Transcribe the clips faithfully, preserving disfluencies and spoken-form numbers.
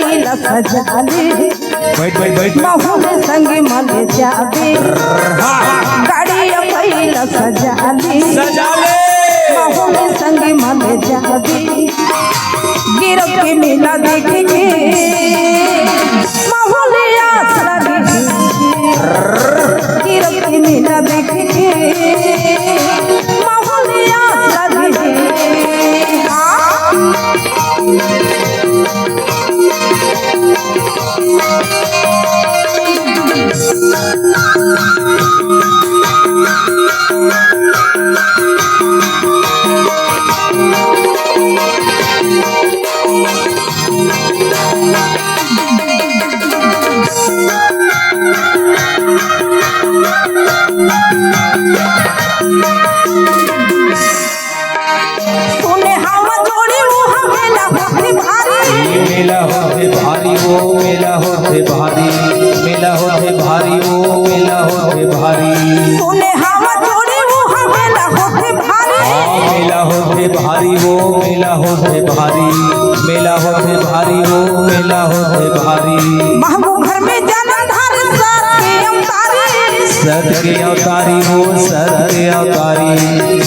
पहिला सजा ले। बैठ, बैठ, बैठ। महू ले संग म ले जाबे। हाँ। गाड़ी पहिला सजा ले। सजा ले। महू ले संग म ले जाबे। गिरब के मेला देखे के। महू ले आस लगे। गिरब के मेला देखे के। महू ले आस लगे। हाँ। सुने हवा जोड़ी उहाँ मेला होथे भारी। ए मेला होथे भारी, ओ मेला होथे भारी, मेला होथे भारी, ओ मेला होथे भारी। सुने हवा जोड़ी उहाँ मेला होथे भारी। हाँ, मेला होथे भारी, ओ मेला होथे भारी, मेला होथे भारी, ओ मेला होथे भारी। महबू घर में जन्म धारे सत के अवतारी। सत के अवतारी हो, सत के अवतारी,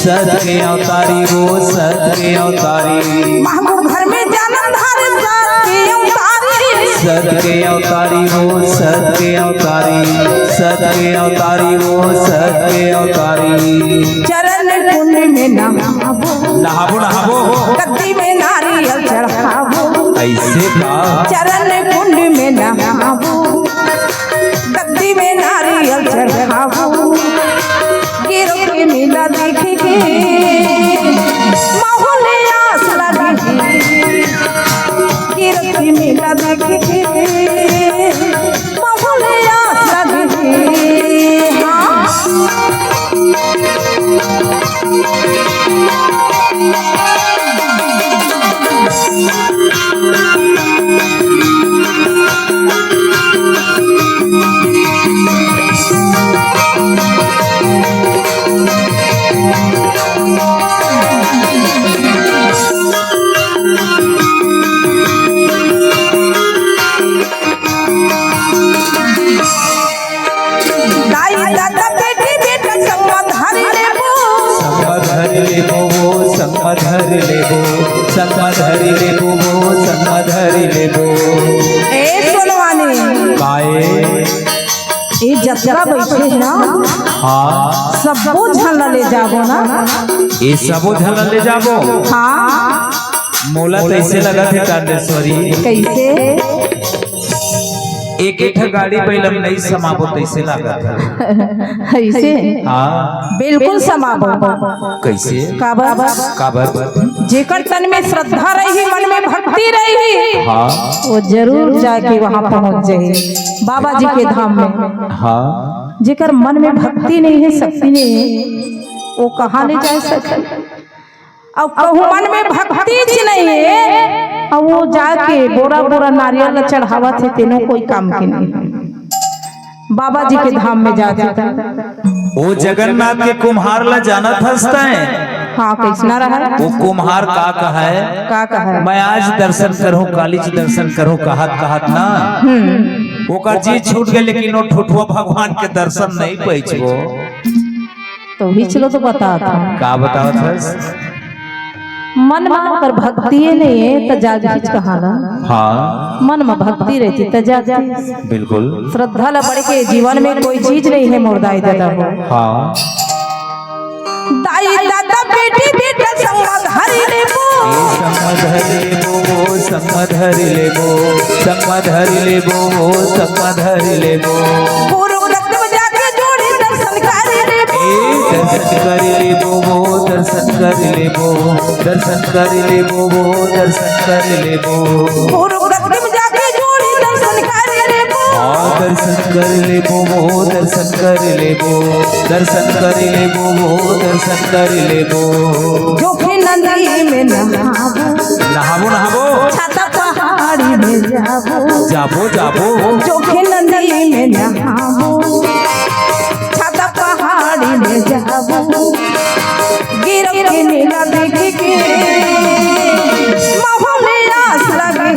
सत के अवतारी हो, सत के अवतारी। महबू घर में जन्म धारे सत के अवतारी। सत के अवतारी हो, सत के अवतारी, सत के अवतारी हो, सत के अवतारी। चरण कुंड में नहाबो। नहाबो, नहाबो। गद्दी में नारियल चढ़ाबो। ऐसे का? चरण कुंड में नहाबो। गद्दी में नारियल चढ़ाबो। गिरब के मेला देखे के महू ले आस लगे। गिरब के मेला देखे के महू ले आस लगे। हाँ। दाई दादा बेटी बेटा संग म धरि लेबो। संग म धरि लेबो, वो संग म धरि लेबो, संग म धरि लेबो, वो संग म धरि लेबो। ए सोनवानी। काए? ए जतरा बइठे हे ना, हाँ। सबो झन ला ले जाबो ना। ए सबो झन ला ले जाबो? हाँ। मोला तइसे लगत हे कांडेश्वरी। कइसे? एक एक ठा गाड़ी बइला म नइ समाबो तइसे लागत हे। अइसे? हाँ। बिल्कुल समाबो। कइसे? काबर? काबर? जेकर तन में श्रद्धा रही, मन में भक्ति रही, हाँ। वो जरूर जाके वहाँ पहुँच जाही, बाबा जी के धाम में। हाँ। जेकर मन में भक्ति नइ हे, शक्ति नइ हे, वो कहाँ ले जा सकही? अउ कहूँ मन में भक्ति च नइ हे, अउ वो जाके बोरा बोरा नारियल ला चढ़ावत हे, तेनो कोई काम के नइ हे। बाबा जी के धाम में जाथे त। ओ जगन्नाथ के कुम्हार ला जानत हस तैं? हाँ, कइसना रहय? वो कुम्हार का कहय? का कहय? मैं आज दर्शन करहूँ, कालीच दर्शन करहूँ, कहत कहत ना। हम्म। ओकर जी छूट गे, लेकिन वो ठुठुआ भगवान के दर्शन नइ पइचबो। त उहीच ला तो बतात हँव। का बतावत हस? मन म अगर भक्तिये नइ हे, त जागही च कहाँ ला? हाँ। मन म भक्ति रहितिस, त जागतिस। बिल्कुल। श्रद्धा ला बढ़ के जीवन में कोई चीज नइ हे, मोर दाई ददा हो। हाँ। दाई ददा बेटी बेटा संग म धरि लेबो। ए संग म धरि लेबो, वो संग म धरि लेबो, संग म धरि लेबो, वो संग म धरि लेबो। गुरु रत्न जाके जोड़ी दर्शन कर लेबो। ए दर्शन कर लेबो, वो दर्शन कर लेबो, दर्शन कर लेबो, वो दर्शन कर लेबो। गुरु रत्न जाके जोड़ी दर्शन कर लेबो। हाँ, दर्शन कर लेबो, वो दर्शन कर लेबो, दर्शन कर लेबो, वो दर्शन कर लेबो। जोखे नदी में नहाबो। नहाबो, नहाबो। छाता पहाड़ी में जाबो। जाबो, जाबो। जोखे नदी में नहाबो। छाता पहाड़ी में जाबो। गिरब के मेला देखे के महू में आस लगे।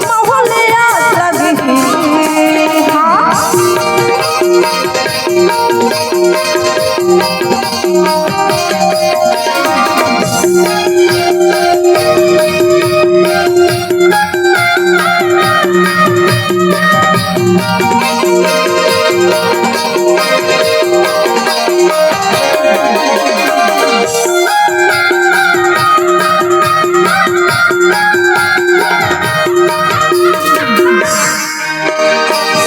मोहले आशा दिही। हाँ।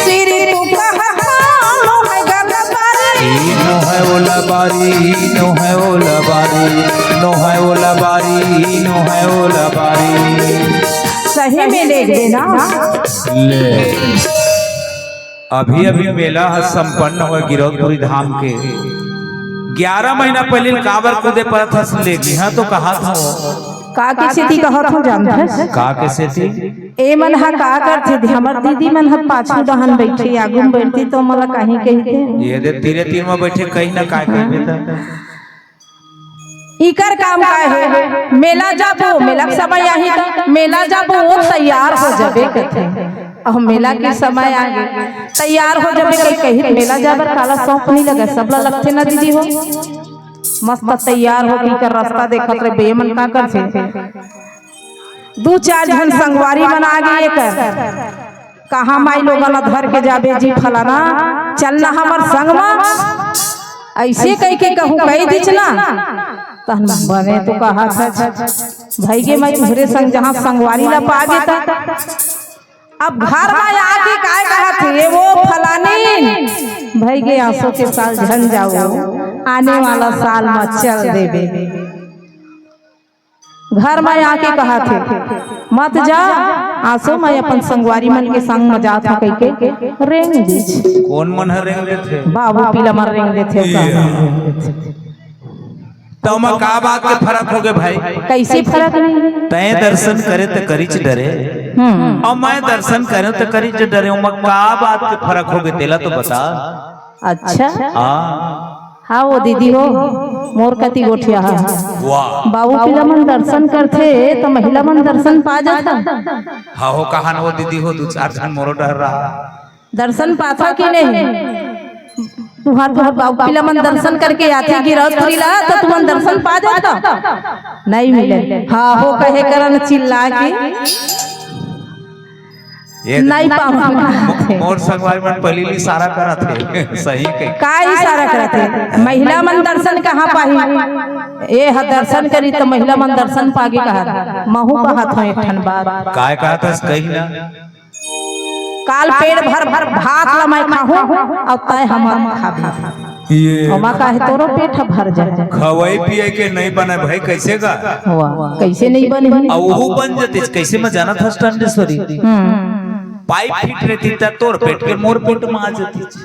श्री तू कहत नो है गलबारी। ई नो है ओला बारी, ई नो है ओला बारी, नो है ओला बारी, ई नो है ओला बारी। सही में देख देना। ले। अभी अभी मेला ह संपन्न होय गिरौदपुरी धाम के। ग्यारह महीना पहले काबर कूदे परत हस ले, इहाँ तो कहा था। का के सेती कहत हूँ जानथस? का के सेती? ए मन ह का करथे? हमर दीदी मन ह पाछू डहन बइठे, आगू म बइठती तो मोला कहीं कहिथे। ये दे तीरे तीर म बइठे, कहीं ना काय कहिबे त। इकर काम काय हे? मेला जाबो, मेला के समय आही त मेला जाबो, वो तैयार हो जाबे कथे। अब मेला के समय आगे, तैयार हो जाबे कही, कही मेला जाबर काला सौंप नहीं लगे, सबला लगथे ना दीदी हो। मस्त तैयार हो के इकर रास्ता देखत रहे, बे मन का करथे? दू चार झन संगवारी मन आ गे एकर, कहाँ माई लोगन ला धर के जाबे जी फलाना, चल ना हमर संग मा। अइसे कहि के कहूँ कहि दिच ना, तहन बने तो कहा था भाई गे, मैं तुहरे संग जहाँ संगवारी ला पा गे ता। अब घर मा आके काय कहत हे, वो फलानी भाई गे, आसो के साल झन जाओ, आने वाला साल मा चल देबे। घर मा आके कहत हे, "मत जा, आसो मैं अपन संगवारी मन के संग म जात हूँ," कहिके रेंग दीच। कोन मन ह रेंग देथे? बाबू पीला मन रेंग देथे ये। का? त ओमा का बात के फरक होगे भाई? कइसे फरक नहीं? तैं दर्शन करे त करिच डरे, हम्म। अउ मैं दर्शन करे त करिच डरे, ओमा का बात के फरक होगे, तेला तो बता। अच्छा। हाँ। हाँ, वो दीदी हो, मोर कति गोठिया हा। वाह। बाबू पीला मन दर्शन करथे, त महिला मन दर्शन पा जाथे। हाँ हो, कहान वो दीदी हो, दू चार झन मोरो डहर रहा। दर्शन पाथा कि नहीं? तुहार, तुहार बाबू पीला मन दर्शन करके आथे गिरौदपुरी ला, त तुमन दर्शन पा जाथा? नहीं मिले। हाँ हो, कहे करन चिल्ला के। ये नहीं पावन मो-, मोर संगवारी मन पहिली ले इशारा करत हे। सही कही। का इशारा करत हे? महिला मन दर्शन कहाँ पाही? ए ह दर्शन करी त महिला मन दर्शन पागे कहत। महू कहत हूँ एक ठन बात। काय कहत हस कही ना? काल पेट भर भर भात ल मैं खाहूँ अउ तैं हमर खाबे। ये ओमा काहे तोरो पेट ह भर जाए। खवई पिए के नहीं बने भाई, कैसे गा? वाह, कैसे नहीं बने? अउ ओहू बन जतिस, कैसे मैं जानत हस टंडेश्वरी? हम्म। पाइप फिट रहती त तोर पेट के मोर पेट में आ जतिस।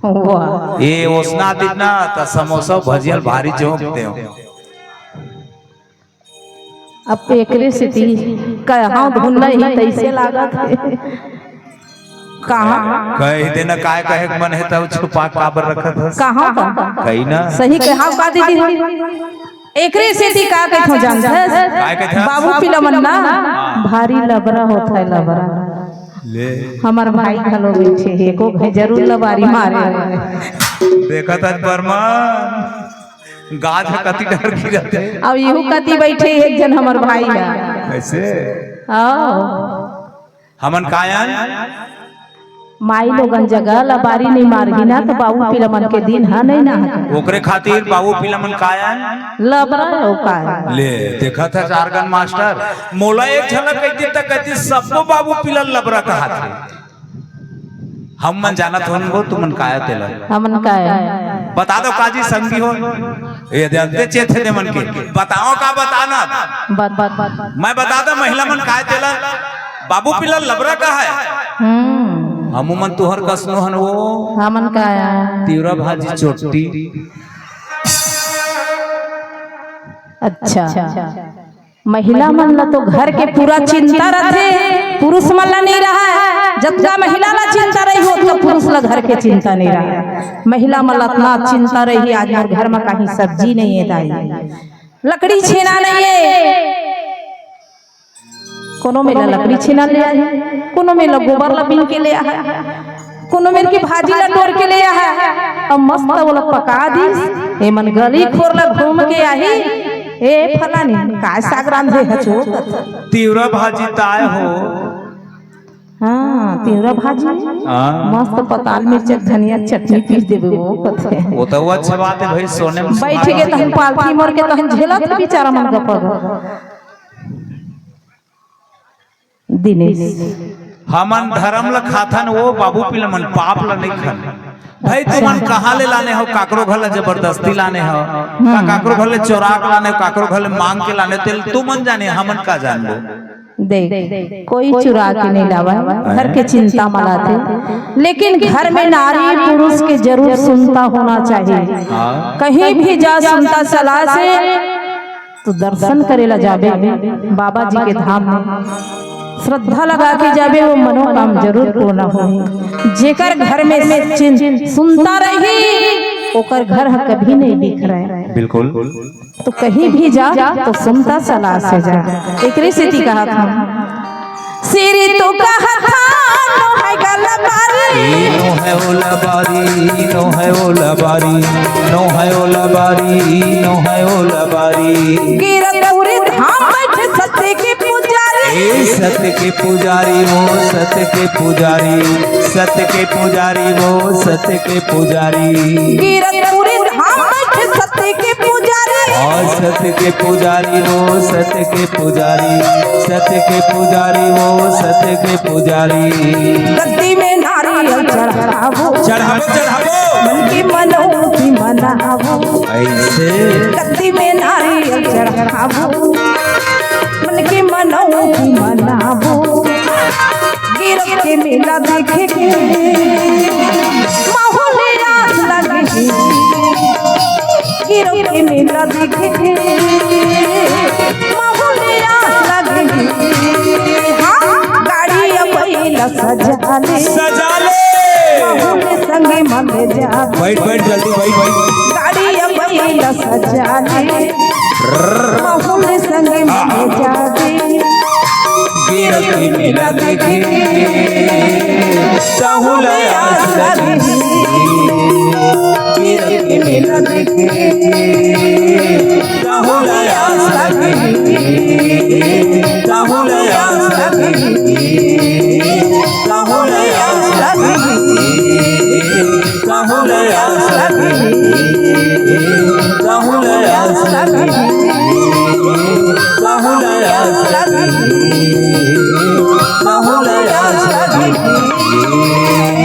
वाह। ये ओसना दिन ना त समोसा भजिया ल भारी झोंक देव। अब एकरे सेती कहाँ धुन नहीं तैसे लागत हे। कहाँ? कह देना काय कहे के मन हे तब छुपा काबर रखत हस? कहाँ का? कही ना। सही कहा का दीदी हो? एकरे सेती का कहिथों जानथस? काय कहिथस? बाबू पीला मन ना हाँ। भारी लबरा होत हे, लबरा। ले। हमर भाई घलो बइठे हे, एको घे जरूर लबारी मारे। देखत हस बर्मन, गाज ह कति डहर गिरत हे। अब इहू कति बइठे एक झन हमर भाई ह। कैसे? आओ। हमन कायन? माई लोगन जगह लबारी नहीं मारही ना, त बाबू पीला मन के दिन ह नहीं ना हके। ओकरे खातिर बाबू पीला मन कायन? लबरा अउ काय? ले, देखत हस आर्गन मास्टर, मोला एक झलक कहिती त कहिती, "सबो बाबू पीला लबरा कहत हे।" हम मन जानत हन वो, तुमन काय तेला। हमन काय? बता दो काजी संगी हो। ये दे, दे चेत हे दे मन के। बताओ का बताना? बत, बत, बत। मैं बता दो महिला मन काय तेला। बाबू पीला लबरा का हे? हम्म। हमू मन तुहर कसनो हन वो। हमन काय? तिवरा भाजी चोटी। अच्छा। महिला मन ला तो घर के पूरा चिंता रथे, पुरुष मन ला नहीं रहे। जतका महिला ला चिंता रही, ओतका पुरुष ला घर के चिंता नहीं रहे। महिला मन ला इतना चिंता रही, आज मोर घर में कहीं सब्जी नहीं है दाई, लकड़ी छेना नहीं है, कोनो मेर ला लकड़ी छीना ले आही, कोनो मेर ला गोबर ला बीन के ले आही, कोनो मेर के भाजी ला टोर के ले आही, अउ मस्त ओला पका दिस। एमन गली खोर ला घूम के आही, "ए फलानी, काय साग रांधे हच ओ?" तिवरा भाजी ताय हो। हाँ, तिवरा भाजी। हाँ। मस्त पताल, मिर्चा, धनिया, चटनी पीस देबे, वो कथे। वो तो वो अच्छी बात है भाई, सोने में बैठ सुहागा के तहन पालथी मोर के तहन झेलत बेचारा मन का पग। दिनेश। हमन धर्म ल खाथन, वो बाबू पिला मन पाप ल नहीं खान। भाई, तुमन कहाँ ले लाने हो? काकरो घर ले जबरदस्ती लाने हो? का काकरो घर ले चोरा के लाने हो? काकरो घर ले मांग के लाने हो? तेल तुमन जाने, हमन का जानबो? देख, कोई चुरा के नहीं लावा है, घर के चिंता म लाथे, लेकिन घर में नारी पुरुष के जरूर सुनता होना चाहिए। हाँ। कहीं भी जा सुनता सलाह से तो दर्शन करे ला जाबे बाबा जी के धाम में, श्रद्धा लगा के जाबे, वो मनोकाम जरूर पूर्ण होही। जेकर घर में चिन-, सुनता रही, ओकर घर ह कभी नहीं बिखरे। बिल्कुल। तो कहीं भी जा तो सुनता सलाह से जा। एकरे सेती कहत हूँ, सिरी तो कहत हन, नो है गलबारी। ई नो है ओला बारी, ई नो है ओला बारी, नो है ओला बारी, ई नो है ओला बारी। गिरतपुरी धाम बैठे सत्य के पुजारी। ए सत्य के पुजारी, वो सत्य के पुजारी, सत्य के पुजारी, वो सत्य के पुजारी। गिरतपुरी धाम बैठे सत्य के पुजारी। और सत्य के पुजारी, वो सत्य के पुजारी, सत्य के पुजारी, वो सत्य के पुजारी। गद्दी में नारियल चढ़ावो। चढ़ावो, चढ़ावो। मन की मनौती मनावो। ऐसे। गद्दी में नारियल चढ़ावो। मन की मनौती मनावो। गिरव के मेला देखे के माहौल आस लगे। गिरव के मेला देखे के माहौल आस लगे। हाँ, गाड़ी अब बैला सजा ले। सजा ले। माहौल संगे मन जा। बैठ, बैठ, जल्दी बैठ, बैठ। गाड़ी अब बैला सजा ले। माहौल संगे मन जा दे। गिरव के मेला देखे, साहुल आस लगे। गिरव के मेला देखे, साहुल आस लगे। साहुल आस लगे। साहुल आस लगे। साहुल आस लगे। साहुल आस लगे। साहुल आस लगे। साहुल आस लगे।